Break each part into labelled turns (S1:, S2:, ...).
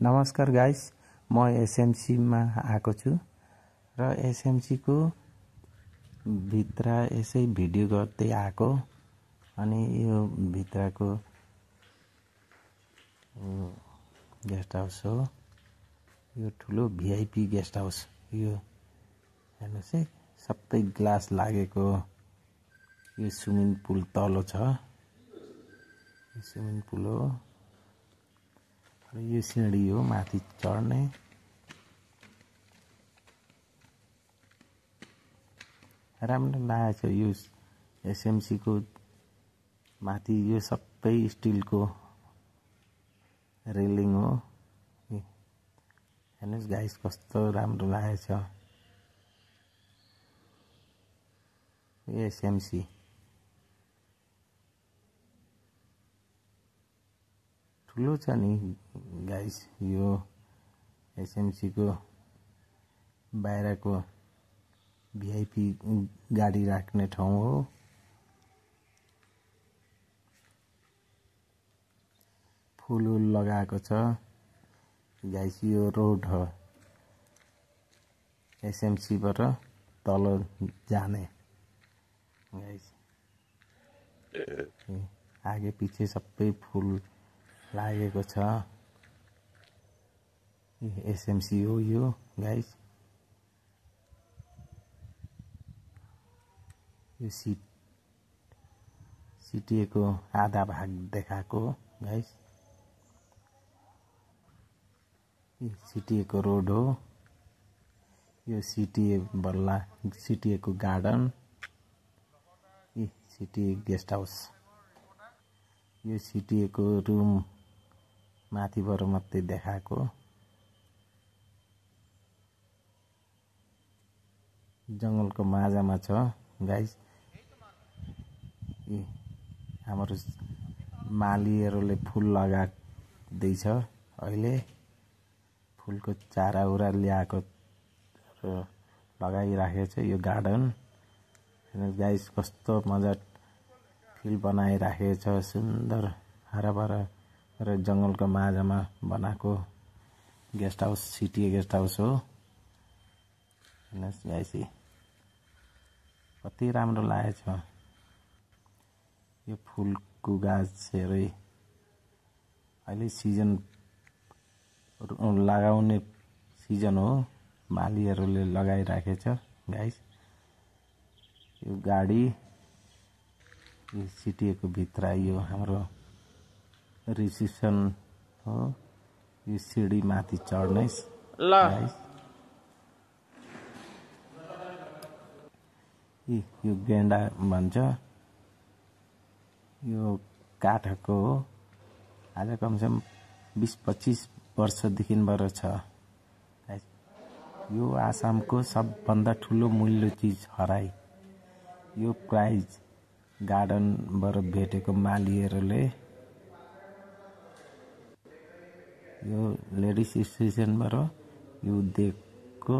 S1: नमस्कार गाइस, म एसएमसी मा आएको छु र एसएमसी को भित्र यसै भिडियो गर्दै आएको। अनि यो भित्रको गेस्ट हाउस हो। यो ठुलो भिआइपी गेस्ट हाउस। यो हेर्नुस् है, सबै ग्लास लागेको। यो स्विमिङ पुल तल छ। यो स्विमिङ पुल हो। यो सिँढी हो माथि चढ्ने। राम्रो लागेको छ। यो एसएमसी को माथि यो सबै स्टिलको रेलिङ हो। हेर्नुस् गाइस, कस्तो राम्रो लागेको छ। एसएमसी ठुलो छ नि गाइस। यो एसएमसी को बाहिरको भिआइपी गाडी राख्ने ठाउँ हो। फुल लगाएको छ गाइस। यो रोड हो एसएमसी बाट तल जाने गाइस। आगे पछि सबै फुल लागेको छ। एसएमसी हो यो गाइस। यो सिटिए को आधा भाग देखाएको गाइस। सिटिए को रोड हो। यो सिटिए बल्ला सिटिए को गार्डन। सिटिए guest house. यो सिटिए को रूम माथिबाट मात्रै देखाएको। जंगलको माझमा छ गाइस। हाम्रो मालीहरूले फूल लगाउँदैछ। अहिले फूलको चारा उरा ल्याएको र लगाइराखेको छ। यो गार्डन गाइस, कस्तो मजा फिल बनाइराखेको छ। सुन्दर हराभरा र जंगलको माझमा बनाएको गेस्ट हाउस सिटिए गेस्ट हाउस हो। हेर्नुस् गाइस, कति राम्रो लागेको छ। यो फूलको गाछहरू अहिले सिजन लगाउने सिजन हो। मालीहरूले लगाइराखेको छ गाइस। यो गाडी यो सिटिएको भित्र यो हाम्रो रिसेप्सन हो। यो सिडी माथि चढ्ने गाइस। यो गेन्डा भन्छ। यो काठको हो। आज कमसेकम 20-25 वर्षदेखिबाट छ। यो आसामको सबभन्दा ठुलो मूल्य चीज हराई। यो प्राइज गार्डनबाट भेटेको मालीहरूले यो लेडिज स्टेसनबाट यो देखको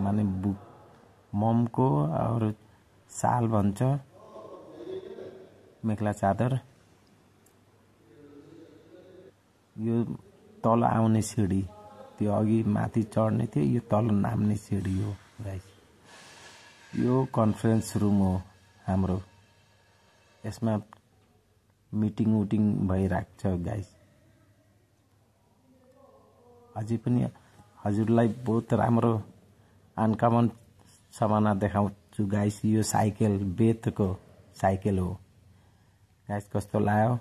S1: माने ममको और साल भन्छ, मेखला चादर। यो तल आउने सिडी, त्यो अघि माथि चढ्ने थियो, यो तल नाम्ने सिडी हो गाइस। यो कन्फरेन्स रुम हो हाम्रो। यसमा मिटिङ उटिङ भइरहेको छ गाइस। अझै पनि हजुरलाई बहुत राम्रो अनकमन सामान देखाउँछु गाइस। यो साइकल बेतको साइकल हो गाइस। कस्तो लाग्यो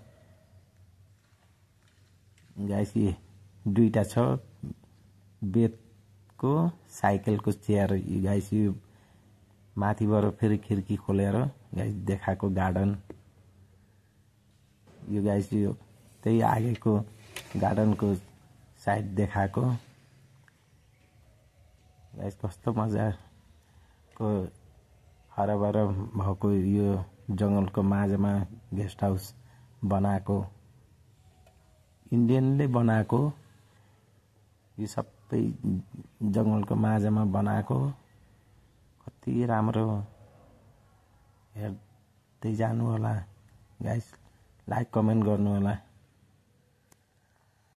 S1: गाइस। ये दुईटा छ बेतको साइकलको चेयर गाइस। यो माथिबाट फेरि खिड्की खोलेर गाइस देखाएको गार्डन यो गाइस। यो त्यही आगेको गार्डनको साइड देखाएको गाइस। कस्तो मजाको हराभरा भएको यो जंगलको माझमा गेस्ट हाउस बनाएको। इन्डियनले बनाएको। यो सबै जंगलको माझमा बनाएको। कति राम्रो। हेर्दै जानु होला गाइस। लाइक कमेन्ट गर्नु होला।